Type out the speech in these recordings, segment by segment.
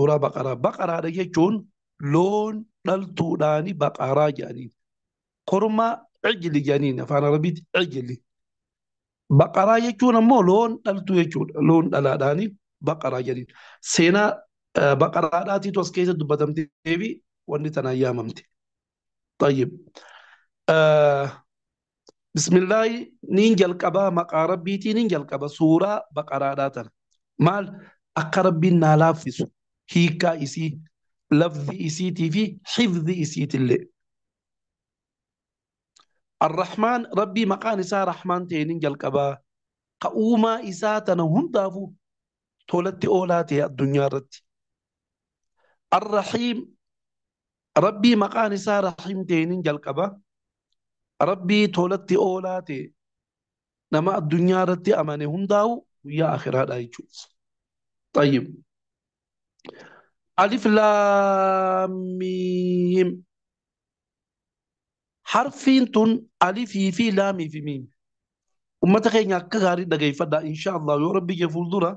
Suuraa Baqaraa. Baqaraadha jechuun loon dhaltuudhaani baqaraa jedhaniin. Korma cijli jedhaniin afaan Arabiitti cijli. Baqaraa jechuun ammoo loon dhaltuu jechuudha. Loon dhalaadhaani baqaraa jedhaniin. Seenaa baqaraadhaatiitu as keessa dubbatamtee fi wanni tanaan yaamamte. Tayyib. Bismillaahi niin jalqabaa maqaa rabbiitiin niin jalqaba suuraa baqaraadhaa tana. Maal akka rabbiin naa laaffisu hiikkaa isii lafzi isiitii fi hifzi isiitillee. Arrahmaan rabbii maqaan isaa Rahmaan ta'e niin jalqabaa. Ka uumaa isaa tana hundaafuu tolatti oolaa ta'e addunyaa irratti. Arrahiim rabbii maqaan isaa Rahiim ta'e niin jalqaba. Rabbii tolatti oolaa ta'e nama addunyaa irratti amane hundaa'u guyyaa akhiraadha jechuudha. Tayyib. Alif laam miim. Harfiin tun alifii fi laamii fi miim. Ummata keenya akka gaarii dhageeffadhaa insha Allah yoo rabbi kee fuuldura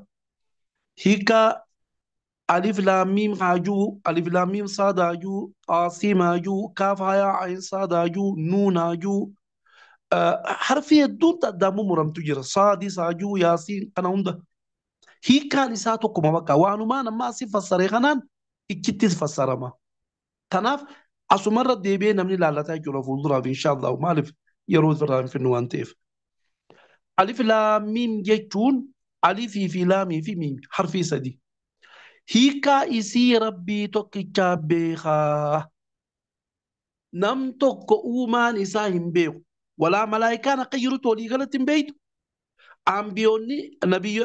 hiikaa alif laam miim haajuu alif laam miim saad haajuu xaasiim haajuu kaaf hayaa ayin saad haajuu nuun haajuu harfii hedduun addaan muramtu jira saadis haajuu yaasiin kana hunda hiikaan isaa tokkuma bakka waanumaan amma asii fassaree kanaan ichittis fassarama. Kanaaf asumarra deebi'ee namni laallataa jechuudha fuulduraaf insha Allah maaliif yeroo irraa hin finnu waan ta'eef. Alif laam miim jechuun alifii fi laamii fi miim harfii sadi. Hiikaa isii rabbii tokkichaa beekaa. Nam tokko uumaan isaa hin beeku. Walaa malaayikaan akka jirutti walii galatti hin beektu. Ambiyoonni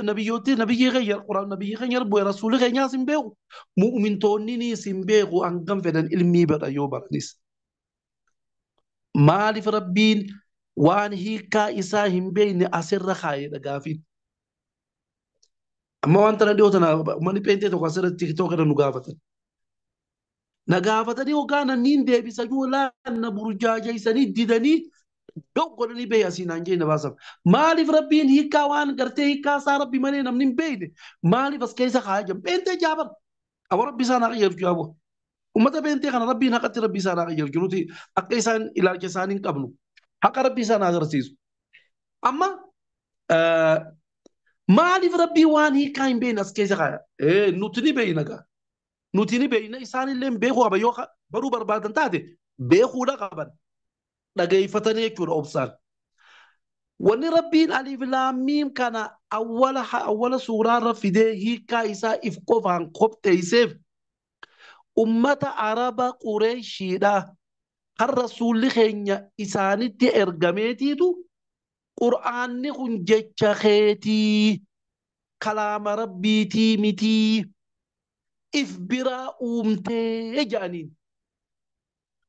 nabiyyooti nabiyyii keenya quraan nabiyyii keenya bu'e rasuulli keenyaas hin beeku. Mu'mintoonninis hin beeku hangam fedhan ilmii badha yoo baranis. Maaliif rabbiin waan hiikaa isaa hin beekne asirra kaa'edha gaafiin. Amma waan tana dhiyoo tana uummanni pheenxee tokko asirratti tiktook irra nu gaafatan. Na gaafatanii hoggaa niin deebisanii laanna burjaajaysanii didanii godhanii bee asiin aan jee na baasan. Maaliif rabbiin hiikaa waan gartee hiikaa isaa rabbi malee namni hin beekne maaliif as keessa kaa'aa jiran pheenxee jaaban. Awwa rabbi isaan haa qajeelchu jaabo. Uummata pheenxee kana rabbiin haqatti rabbi isaan haa qajeelchu nuti akka isaan ilaalcha isaanii hin qabnu. Haqa rabbi isaan haa agarsiisu. Amma maaliif rabbii waan hiikaa hin beekne as keessa kaaya? Nuti ni beekna gaa. Nuti ni beekna isaanillee beekuu qaba yoo baruu barbaadan taate beekuudha qaban. Dhageeffatanii jechuudha obsaan. Wanni rabbiin alif laam miim kana awwala suuraarra fidee hiikaa isaa if qofaan qopheesseef ummata Araba Qureeshiidha. Kan rasuulli keenya isaanitti ergameetiitu Qur'aanni kun jecha keetii kalaama rabbiitii mitii if biraa uumtee jedhaniin.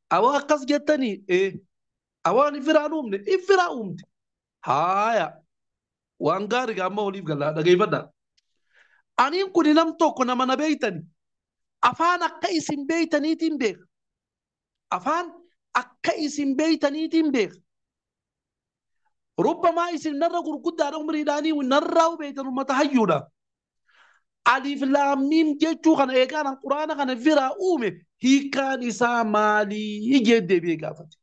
Awwa akkas jettanii awwaan if biraa uumne if biraa uumte. Haaya waan gaarii amma waliif galaa dhageeffadhaa. Aniin kun nam tokko nama na beeytani. Afaan akka isin beeytaniitiin beeka. Afaan akka isin beeytaniitiin beeka. Rubbamaa isin narra gurguddaadha umriidhaanii narraa beeytan uummata hayyuudha. Alif laam miim jechuu kana eegaan quraana kana biraa uume hiikaan isaa maalii jee deebi'ee gaafate.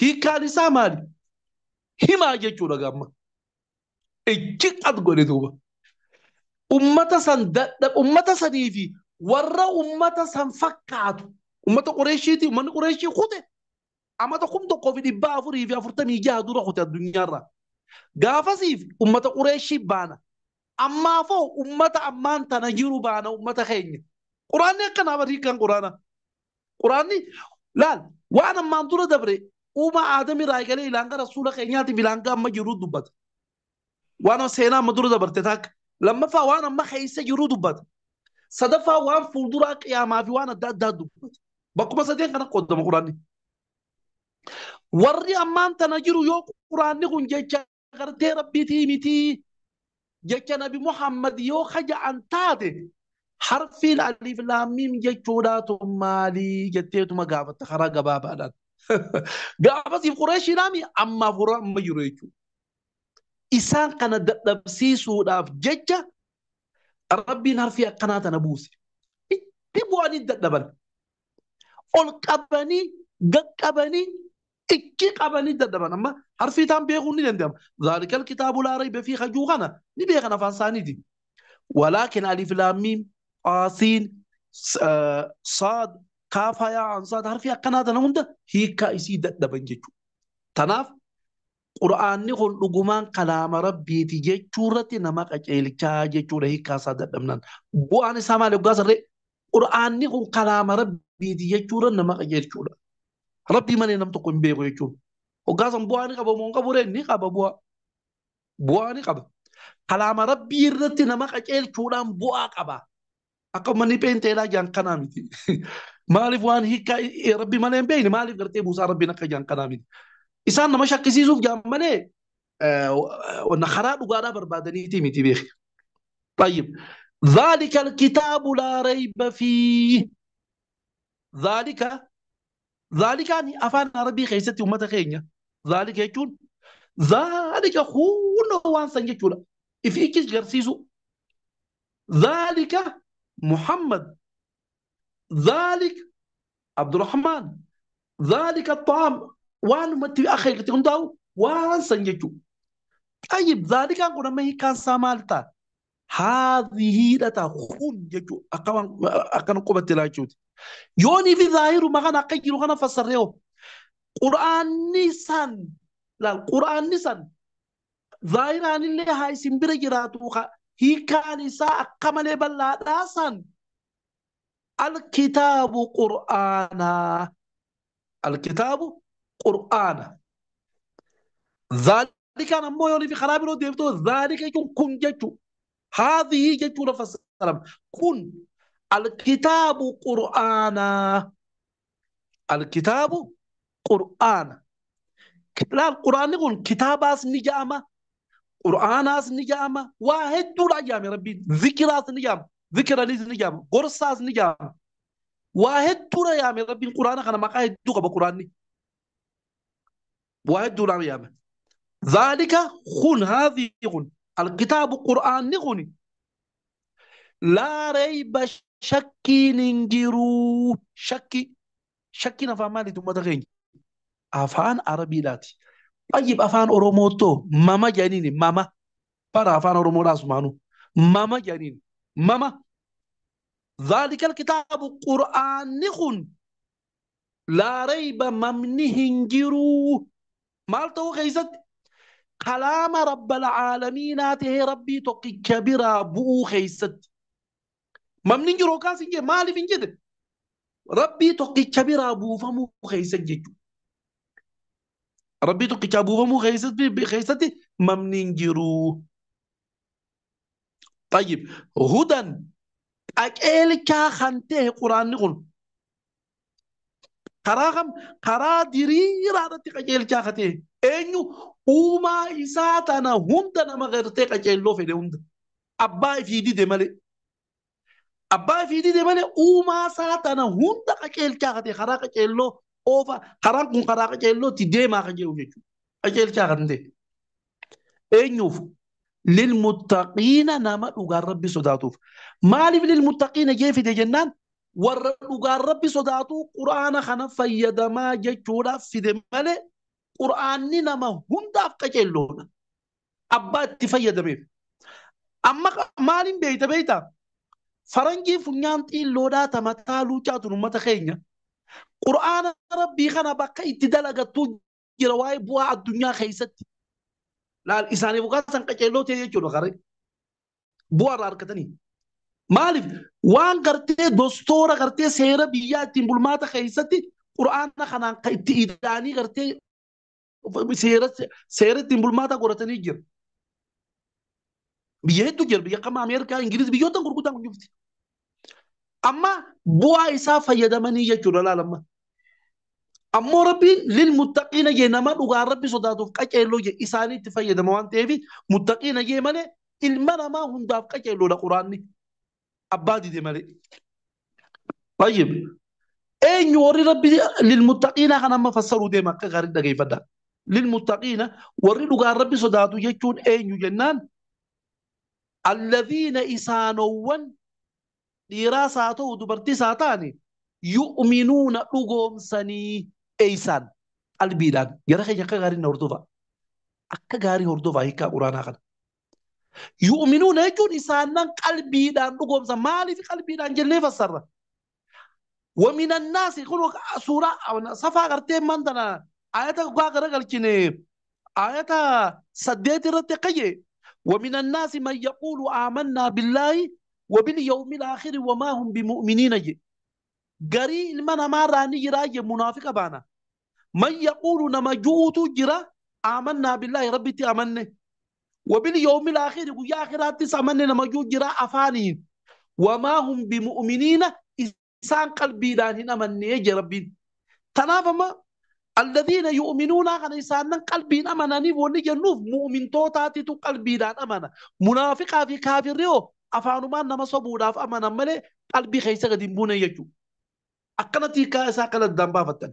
Hiikaan isaa maali? Himaa jechuudha gamma. Ijji qad godhe duuba. Ummata san dadhab ummata sanii fi warra ummata san fakkaatu ummata Qureeshiiti ummanni Qureeshii kute amata 1446 dura kute addunyaarraa. Gaafasiif ummata Qureeshii baana. Ammaafoo ummata ammaan tana jiru baana ummata keenya. Quraanni akkanaa barii kan quraana. Quraanni laal waan ammaan dura dabre uumaa aadamirraa eegalee ilaanga rasuula keenyaatiif ilaanga amma jiru dubbata. Waan seenaa amma dura dabarte takka. Lammaffaa waan amma keessa jiru dubbata. Sadaffaa waan fuulduraa qiyaamaa fi waan adda addaa dubbata. Bakkuma sadeen kana qoodama quraanni. Warri ammaan tana jiru yoo quraanni kun jecha gartee rabbiitii mitii jecha nabi Muhammad yoo kaja'an taate harfiin alif laam miim jechuudhaatu maalii jetteetuma gaafatta karaa gabaabaadhaan. Gaafasiif Qureeshiidhaami ammaaf warra amma jiru jechuudha. Isaan kana dadhabsiisuudhaaf jecha rabbiin harfii akkanaa tana buuse. Bu'anii dadhaban. Ol qabanii gaqqabanii ikki qabanii dadhaban. Amma harfii taan beekuun ni danda'ama. Zaalikal kitaabu laa rayba fiihi hajuu kana ni beekan afaan isaaniiti. Walaakin alif laam miim qaasiin saad kaaf yaa ansaad harfii akkanaa tana hunda hiikkaa isii dadhaban jechuudha. Tanaaf Qur'aanni kun dhugumaan kalaama rabbiiti jechuu irratti nama qajeelchaa jechuudha hiikkaa isaa dadhabnaan. Bu'aan isaa maali hoggaa sarree? Qur'aanni kun kalaama rabbiiti jechuu irra nama qajeelchuudha. Rabbii malee nam tokko hin beeku jechuudha. Hoggaa san bu'aa ni qaba moo hin qabu ree? Ni qaba bu'aa. Bu'aa ni qaba. Kalaama rabbii irratti nama qajeelchuudhaan bu'aa qaba. Akka uummanni pheenxeelaa jaan kanaa miti. Maaliif waan hiikkaa rabbii malee hin beekne maaliif gartee buusaa rabbiin akka jaan kanaa miti. Isaan nama shakkisiisuuf jaan malee karaa dhugaadhaa barbaadaniiti miti beeki. طيب ذلك الكتاب لا ريب فيه ذلك ذلك أفان عربي خيستي أمتا خينيا ذلك يجون ذلك خون وان سنجتولا إفيكس غرسيسو ذلك محمد ذلك عبد الرحمن ذلك الطعام وان متي أخي كتنداو وان سنجتو طيب ذلك أقول ما هي كان سامالتا هذه لا تخون جتو أكن قبة لا يوني في ظاهر ما كان أقيل وكان فسره قرآن نيسان لا القرآن نيسان ظاهر عن اللي هاي سمبر جراتو هي كان إسا أكمل بلا داسان الكتاب قرآنا الكتاب قرآنا ذلك أنا مو يوني في خراب رو ديفتو ذلك يكون كن جتو هذه جتو لفسرم كن الكتاب قرآنا الكتاب قرآن لا القرآن يقول كتاباس نجامة قرآناس نجامة واحد دولا جامع ربي ذكراس نجامة ذكر ليس نجامة قرصاس نجامة واحد دولا يا ربي القرآن خنا ما قاعد دوكا بقرآن واحد دولا يا ذلك خن هذه خن الكتاب قرآن نغني لا ريب شكي ننجرو شكي شكي نفهمالي ثم تغيني أفان عربي لاتي طيب أفان أوروموتو ماما جانيني ماما برا أفان أورومو راس مانو ماما جانيني ماما ذلك الكتاب قرآن نخن لا ريب ممنه ننجرو مالتو غيزت كلام رب العالمين آته ربي توقي كبيرا بو خيست ممنين جرو كاسين جي مالي فين جد ربي توقي كبيرا بو فمو خيست جيجو ربي توقي كابو فمو خيست خيست ممنين جرو طيب هدى أكيل كا خنته قرآن نقول كراغم كرا دريرا تقجيل كا خته أنيو وما إساتنا هندنا ما غيرتك أجلو في هند أبا في دي دمالي أبا في دي دمالي وما ساتنا هند أجل كاغتي خراك أجلو أوفا خراك كون خراك أجلو تدي ما أجلو جيتو أجل كاغتي أنيو للمتقين نما أقار ربي صداتوف مالي للمتقين جي في دي جنان ور أقار ربي صداتو قرآن خنا فيدما جيتولا في دمالي قرآني نما هندا قجلونا أبا تفيد أما مالين بيتا بيتا فرنجي فنيان تيلودا تمتالو جاتو متخينيا قرآن ربي خنا بقى اتدلق تجرواي بوا الدنيا خيست لا الإنسان يبغى سنقجلو تيجي خاري بوا راركتني مالف وان قرتي دستورة قرتي سيرة بيا تيمبولماتا خيستي قرآن خنا إداني قرتي سيرة تيمبولماتا قرتني جر بيهدو جر بيا كما أمريكا إنجليز بيوتن قرقودان جفتي أما بوا إسا فيدمني يجور لا لما أما ربي للمتقين جي نما دوغا ربي صداتوف قجيلو جي إساني تفيدم وان تيفي متقين جي مالي المنا ما هنداف قجيلو لقرآني أبادي دي مالي طيب أين يوري ربي للمتقين خنا ما فسروا دي ما غاري دغي فدا للمتقين وري دوغا ربي صداتو يجون أين جنان الذين إسانوان Dhiiraas haa ta'u dubartiis haa ta'ani yu'minuuna dhugoomsanii eeysaan qalbiidhaan. Gara keenya akka gaarii na hordofa. Akka gaarii hordofaa hiikaa quraanaa kana. Yu'minuuna jechuun isaanan qalbiidhaan dhugoomsan. Maaliif qalbiidhaan jennee fassarra? ومن الناس يقولوا سورة صفا قرتين من دنا آية قاقرة قلتني آية سديت الرتقية ومن الناس من يقول آمنا بالله وباليوم الآخر وما هم بمؤمنين جي قري المنا ما راني راجي منافق بانا من يقول نما جوتو جرا آمنا بالله ربي تأمني وباليوم الآخر ويا آخرات تأمني نما جو جرا أفاني وما هم بمؤمنين إنسان قلبي دان هنا من يجي ربي تنافما الذين يؤمنون عن إنسان قلبي أمنني ونجي نوف مؤمن توتاتي تو قلبي دان أمنا منافقة في كافر ريو أفانو ما نما صبودا في أمنا ملي قلبي خيسة قديم بونا يجو أقنتي كاسا قلت دنبا فتن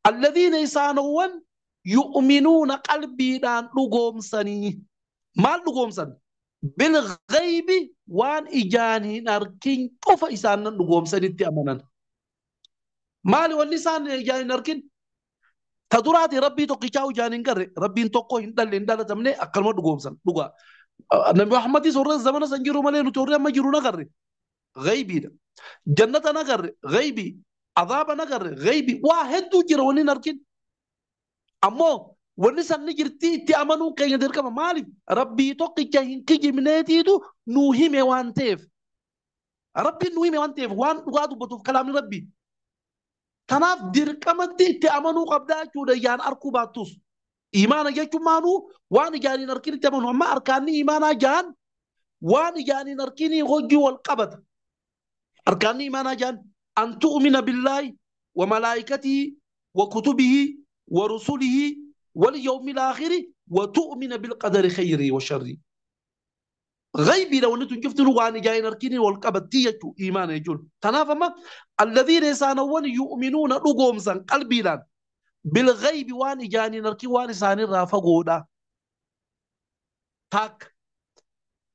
الذين إنسانون يؤمنون قلبي دان لقوم سني ما لقوم سن بالغيب وان إجاني ناركين قف إنسان لقوم سني تأمنا مالي والنسان إجاني ناركين تدوراتي ربي تقيتاو جاني نقر ربي تقو هندل هندل تمني أقل ما لقوم سن لقوا النبي محمد صلى الله عليه وسلم سنجرو مالي نتوري ما جرو نقر غيبي جنة نقر غيبي عذاب نقر غيبي واحد جرو وني ناركين أمو ونسان نجرتي تأمنوا كي يدركم مالي ربي توقي كهين كي مناتيدو نوهيم وانتيف ربي نوهيم وانتيف وان وادو بتوف كلام ربي تناف دركمتي تأمنوا قبدا كودا يان أركو باتوس إيمانا جاكو مانو وان جاني نركيني تأمنوا أما أركاني إيمانا جان وان جاني نركيني غجي والقبض أركاني إيمانا جان أن تؤمن بالله وملائكته وكتبه ورسله واليوم الآخر وتؤمن بالقدر خيره وشره غيبي لو أنتم شفتوا وان جاي نركيني والقبض إيمان يجون تنافما الذين يسانون يؤمنون رقوم سن قلبي لان بالغيب وان جاني نركي وان ساني رافقودا تاك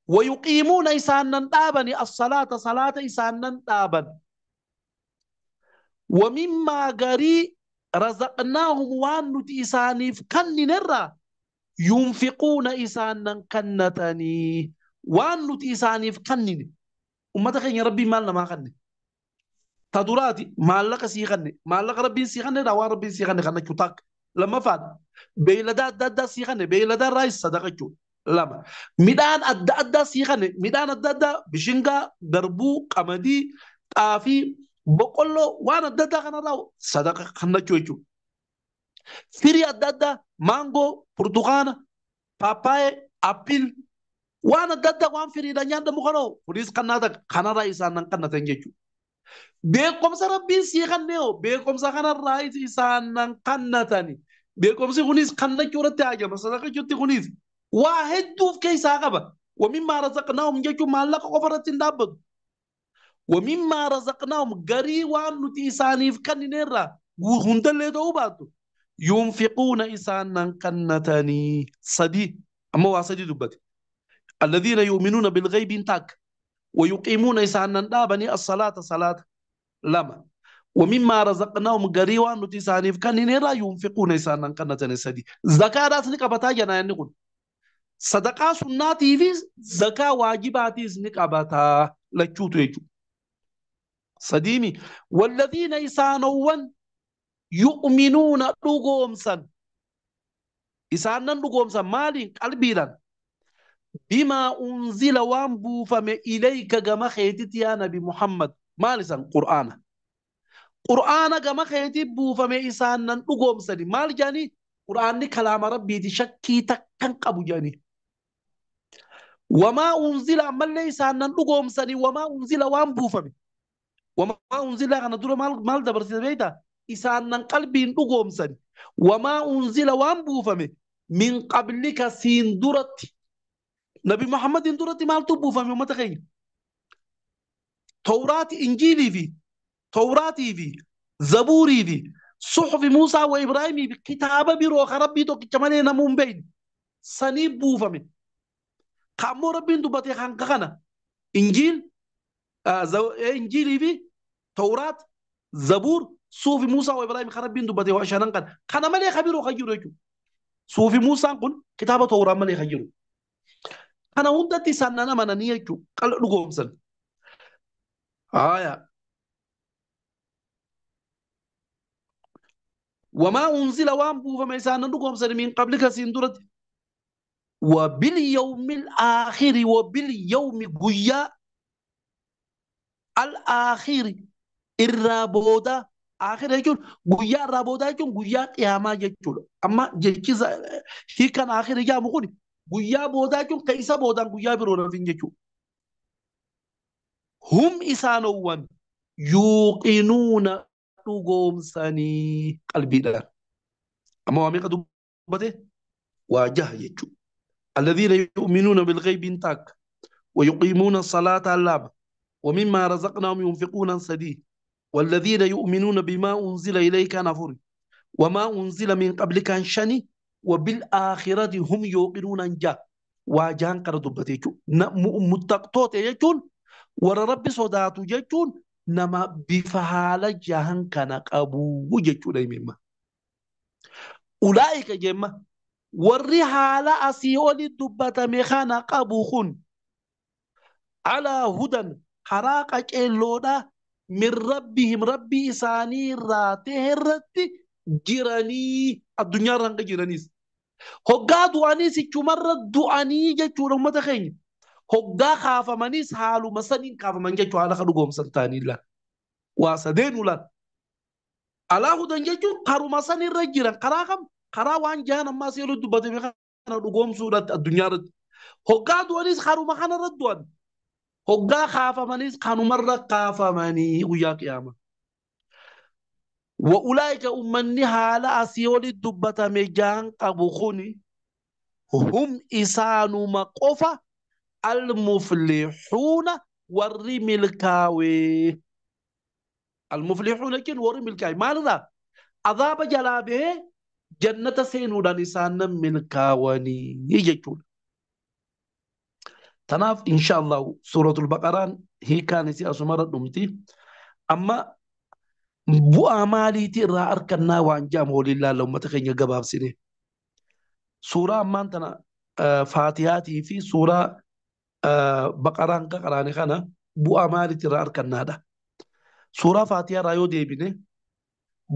ويقيمون إسانا تابني الصلاة صلاة إسانا تابن ومما غري رزقناهم وان نتي إسانيف كن نرى ينفقون إسانا كنتني وان نتي إسانيف كنني أمتا خين ربي مالنا ما خني تدوراتي مالك سيخني مالك ربي سيخني روان ربي سيخني خني كتاك لما فات بيلدا دادا سيخني بيلدا رايس صدقة لما ميدان أدا أدا سيخني ميدان أدا أدا بشنغا دربو قمدي طافي بقوله وانا أدا خنا راو صدقة خنا تشويشو فيري أدا أدا مانجو برتقال باباي أبيل وانا أدا وان فيري دنيا دمخلو وليس قناتك خنا رايس أنا قناتين جيشو beekumsa rabbiin sii kanneo beekumsa kanarraa isaanan kannatani beekumsi kunis kannachuu irratti hajama sadaqachuutti kunis waa hedduuf keessaa qaba wamimmaa razaqnaahum jechuun maallaqa qofa irratti hin dhaabbatu wamimmaa razaqnaahum garii waan nuti isaaniif kannineerraa hundallee ta'uu baattu yunfiquuna isaanan kannatanii sadii amma waa sadii dubbate alladhiina yu'minuuna bilghaybiin taakka ويقيمون إسانا دابني الصلاة صلاة لما ومما رزقناهم غريوان نتي كان نرى ينفقون إسانا كنتن سدي زكاة راسني قبطا جنا نقول صدقة سناتي في زكاة واجباتي سنقبطا لچوتو يجو صديمي والذين إسانون يؤمنون لغومسا إسانا لغومسا مالين قلبيلا بما أنزل وانبو فم إليك جما خيتي يا نبي محمد مالسا قرآن قرآن جما خيتي بو فم إسان نقوم سني مال جاني قرآن كلام ربي دي شكي تكن قبو جاني وما أنزل عمل ليس نقوم سني وما أنزل وانبو فم وما أنزل أنا دور مال مال دبر سبيتا إسان قلبي نقوم سني وما أنزل وانبو فم من قبلك سين درت نبي محمد درتي مال تبو فمي ما تخيل توراة إنجيلي في توراتي في زبوري في صحف موسى وإبراهيم في كتابة بروح ربي تو كمان نموم بين سني بو فمي كامو ربي دبتي خان كنا إنجيل Injiilii fi Tawraat, Zabuur, Suufi Muusaa wa Ibraahim kan Rabbiin dubbate waa shanan kana. Kana malee kan biroo kan jiru jechuudha. Suufi Muusaan kun kitaaba Tawraat malee kan jiru. Kana hundatti isaan nan amananii jechuudha. Qala dhugoomsan. Haaya. Wamaa unzila waan buufame isaan nan dhugoomsan min qablika siin duratti. Wabilyawmil aakhiri wabilyawmi guyyaa al-aakhiri irraa booda aakhira jechuun guyyaa irraa boodaa jechuun guyyaa qiyaamaa jechuudha. Amma jechi hiikan aakhiri jedhamu kun guyyaa boodaa jechuun kan isa boodaan guyyaa biroo nafin jechuudha. Hum isaanowwan yuuqinuuna dhugoomsanii qalbiidhaan. Amma waa meeqa dubbate? Waa jaha jechuudha. الذين يؤمنون بالغيب تاك ويقيمون الصلاة اللام ومما رزقناهم ينفقون سدي والذين يؤمنون بما أنزل إليك نفر وما أنزل من قبلك شني وبالآخرة هم يوقنون جا واجان قردبتيجو متقطوت يجون ور ربي صداتو يجون نما بفعال جهن كان قبو يجون مما أولئك جمّا warri haala asii oli dubbatame kana qabu kun alaa hudan karaa qaceelloodha min rabbihim rabbii isaanii irraa ta'e irratti jiranii addunyaa irra hanga jiraniis. Hoggaa du'aniis ichumarra du'anii jechuudha uummata keenya. Hoggaa kaafamaniis haaluma saniin kaafaman jechuudha haala kan dhugoomsan ta'anii laal. Waa sadeenuu laal. Alaa hudan jechuun karuma sanirra jiran karaa kam? Karaa waan jahan ammaa asii olitti dubbatame kana dhugoomsuudhaatti addunyaa irratti. Hoggaa du'anis karuma kanarra du'an. Hoggaa kaafamanis kanumarra kaafamanii guyyaa qiyaama. Wa'ulaa'ika uummanni haala asii olitti dubbatame jahan qabu kuni hum isaanuma qofa almuflixuuna warri milkaawee. Almuflixuuna jechuun warri milkaa'e maalirraa? Azaaba jalaa bahee jannata seenuudhaan isaan milkaawanii jechuudha. Tanaaf insha Allah suuratul Baqaraan hiikaan isii asumarra dhumti. Amma bu'aa maaliiti irraa argannaa waan jedhamu waliin ilaalla uummata keenya gabaabsine. Suuraa ammaan tana Faatihaatii fi suuraa Baqaraan qaraane kana bu'aa maaliiti irraa argannaadha. Suuraa Faatihaa irraa yoo deebine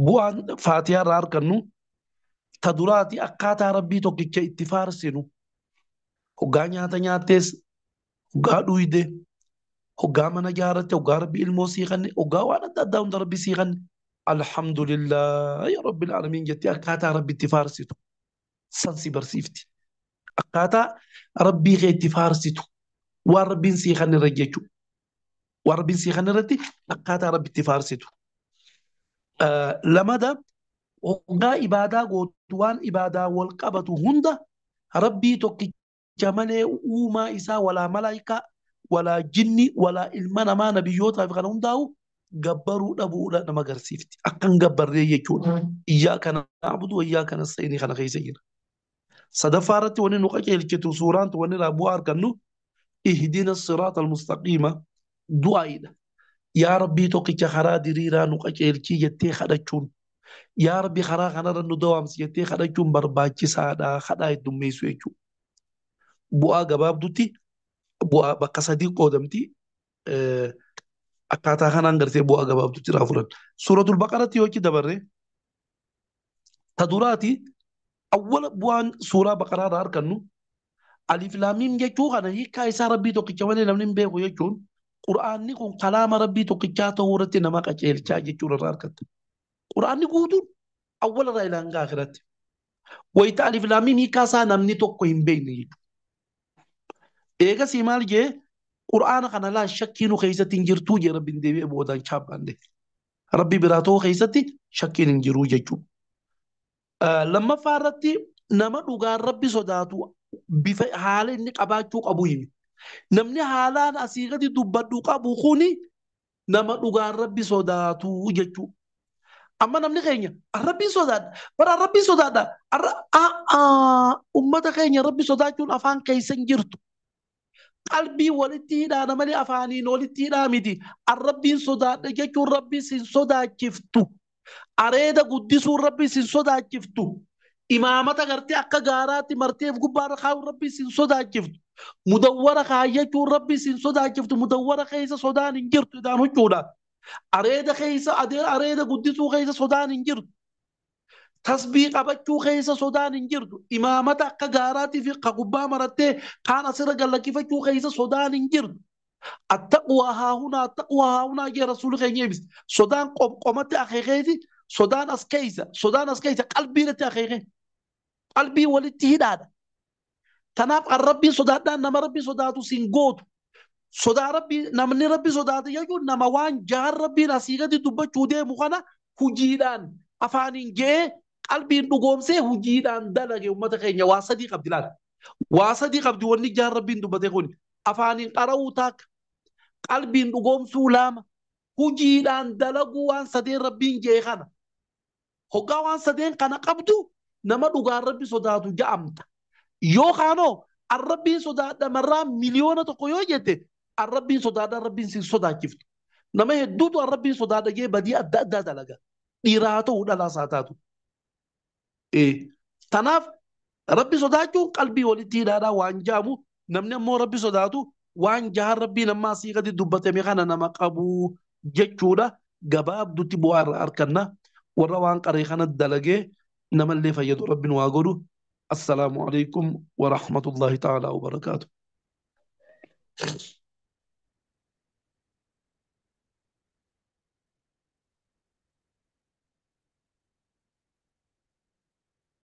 bu'aan Faatihaa irraa argannu ta duraati akkaataa rabbii tokkicha itti faarsinu hoggaa nyaata nyaattees hoggaa dhuyde hoggaa mana jaarratte hoggaa rabbi ilmoo sii kanne hoggaa waan adda addaa hunda rabbi sii kanne alhamdulillaahi rabbil aalamiin jettee akkaataa rabbi itti faarsitu san si barsiifti. Akkaataa rabbii kee itti faarsitu waan rabbiin sii kanne irra jechuudha. Waan rabbiin sii kanne irratti akkaataa rabbi itti faarsitu. Lamada hoggaa ibaadaa gootu waan ibaadaa wal qabatu hunda rabbii tokkicha malee uumaa isaa walaa malaayikaa walaa jinni walaa ilma namaa nabiyyootaa fi kana hundaa'u gabbaruu dhabuudha nama agarsiifti. Akkan gabbarree jechuudha. Iyyaaka na'budu wa iyyaaka nasta'iin kana keessa jira. Sadaffaa irratti wanni nu qajeelchitu suuraan wanni irraa bu'aa argannu ihdina siraata almustaqiima du'aa'idha. Yaa rabbii tokkicha karaa diriiraa nu qajeelchii jettee kadhachuun. Yaa Rabbi karaa kanarra nu dawaamsi jettee kadhachuun barbaachisaadha. Kadhaa heddummeessu jechuudha. Bu'aa gabaabdutti bu'aa bakka sadii qoodamti. Akkaataa kanaan gartee bu'aa gabaabdutti irraa furan. Suuratul Baqaratti yoo dabarre ta duraati awwala bu'aan suuraa Baqaraa irraa argannu alif laam miim jechuu kana hiikkaa isaa rabbii tokkicha malee namni hin beeku jechuun Qur'aanni kun kalaama rabbii tokkichaa ta'uu irratti nama qajeelchaa jechuun irraa argatta. Qur'aanni guutuun awwala irraa ilaa hanga akhiratti. Wayita alif laam miim hiikkaa isaa namni tokko hin beekne jechuudha. Eegasii maal jee Qur'aana kana laa shakkiin keessatti hin jirtuu jee rabbiin deebi'ee boodaan chaappaande. Rabbi biraa ta'uu keessatti shakkiin hin jiruu jechuudha. Lammaffaa irratti nama dhugaan rabbi sodaatu bifa haala inni qabaachuu qabu himi. Namni haalaan asii gadi dubbadhu qabu kuni nama dhugaan rabbi sodaatu jechuudha. Amma namni keenya rabbiin sodaadha. Bara rabbiin sodaadha. Uummata keenya rabbi sodaachuun afaan keessa hin jirtu. Qalbii walitti hidhaadha malee afaaniin walitti hidhaa miti. Arrabbiin sodaadha jechuun rabbi sin sodaachiftu. Areeda guddisuun rabbi sin sodaachiftu. Imaamata gartee akka gaaraatti marteef gubbaarra kaa'uun rabbi sin sodaachiftu. Mudawwara kaayyachuun rabbi sin sodaachiftu. Mudawwara keessa sodaan hin jirtu idaan huccuudha. Areeda keessa areeda guddisuu keessa sodaan hin jirtu. Tasbii qabachuu keessa sodaan hin jirtu. Imaamata akka gaaraatii fi ka gubbaa marattee kaan asirra gallakkifachuu keessa sodaan hin jirtu. Attaqwaa haahunaa attaqwaa haahunaa jee rasuulli keenya ibsa. Sodaan qomatti akeekeeti sodaan as keessa sodaan as keessa qalbiirratti akeeke. Qalbii walitti hidhaadha. Tanaaf an rabbiin sodaadhaan nama rabbi sodaatu sin gootu. Sodaa rabbii namni rabbi sodaatu jechuun nama waan jahan rabbiin asii gadi dubbachuu deemu kana hujiidhaan afaaniin je'ee qalbiin dhugoomsee hujiidhaan dalage uummata keenya waa sadii qabdi laata. Waa sadii qabdi wanni jahan rabbiin dubbate kun afaaniin qara'uu taakka qalbiin dhugoomsuu lama hujiidhaan dalaguu waan sadeen rabbiin je'e kana. Hoggaa waan sadeen kana qabdu nama dhugaan rabbi sodaatu ja'amta. Yoo kaanoo arrabbiin sodaadha marraa 1,000,000 yoo jette arrabbiin sodaadha rabbiin sin sodaachiftu. Nama hedduutu arrabbiin sodaadha jee badii adda addaa dalaga. Dhiiraa haa ta'u dhalaas haa taatu. Tanaaf rabbi sodaachuun qalbii walitti hidhaadhaa waan jaamu namni ammoo rabbi sodaatu waan jahan rabbiin ammaa asii gadi dubbatame kana nama qabu jechuudha. Gabaabdutti bu'aa irraa arganna. Warra waan qaree kana dalagee namallee fayyadu rabbiin waa godhu. Assalaamu alaikum wa rahmatullahi ta'ala wa barakaatu.